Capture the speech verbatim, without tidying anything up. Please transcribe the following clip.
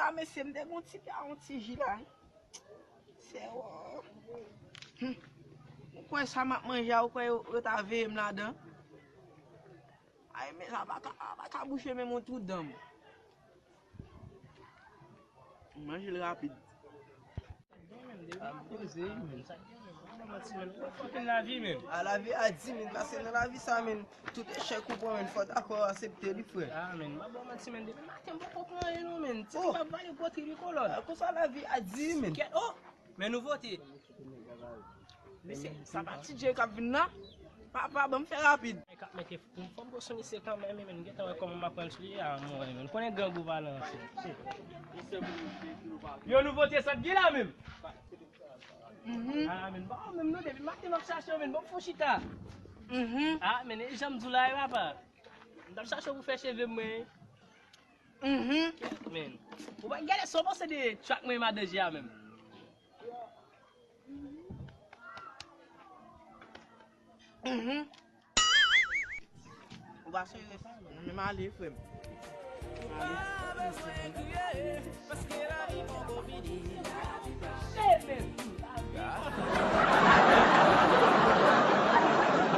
A mesye, m te gen yon ti pya, yon ti ji la. Se, oh. Hmm. Ou kwè sa m ap manje a, ou kwè yo, yo ta veye m ladan? Ay, men sa pa ka, pa ka bouche menm yon twou dan m. M manje l rapid. Depi m ap poze, men sa k gen, men, m ap ba w manti, men, ou wè fòk vin lavi, men. A, lavi a di, men, paske nan lavi sa, men, tout echèk ou pran, men, fò w dakò aksepte li, frè. A, men, m ap ba w manti, men, depi maten m poko pran anyen non, men. Ti nèg ap vale gwo tripotay. A, konsa lavi a di, men. Kèt, oh! Men nouvote. Mesye, sa pa T J k ap vin la? Papa, ban m fè rapid. Nèg k ap mete pou m fò m go sou misye kanmenm, men m gentan wè kòman m ap pran sou li a, mwen, men. Konnen grangou pa lanse. Yo, nouvote sa k gen la menm? Mhm. A, men, ba w menm non, depi maten m ap chache w, men, ban m fon chita. Mhm. A, men, e jan m di w la, e papa. M t ap chache w pou fè cheve m, mwen. Mhm. Men, ou pa gade sa w panse de track mwen, madan G a menm. Mhm. Ou pa serye, frè m. Mwen menm ale, frè m. Ou pa bezwen kriye, paske lavi poko fini.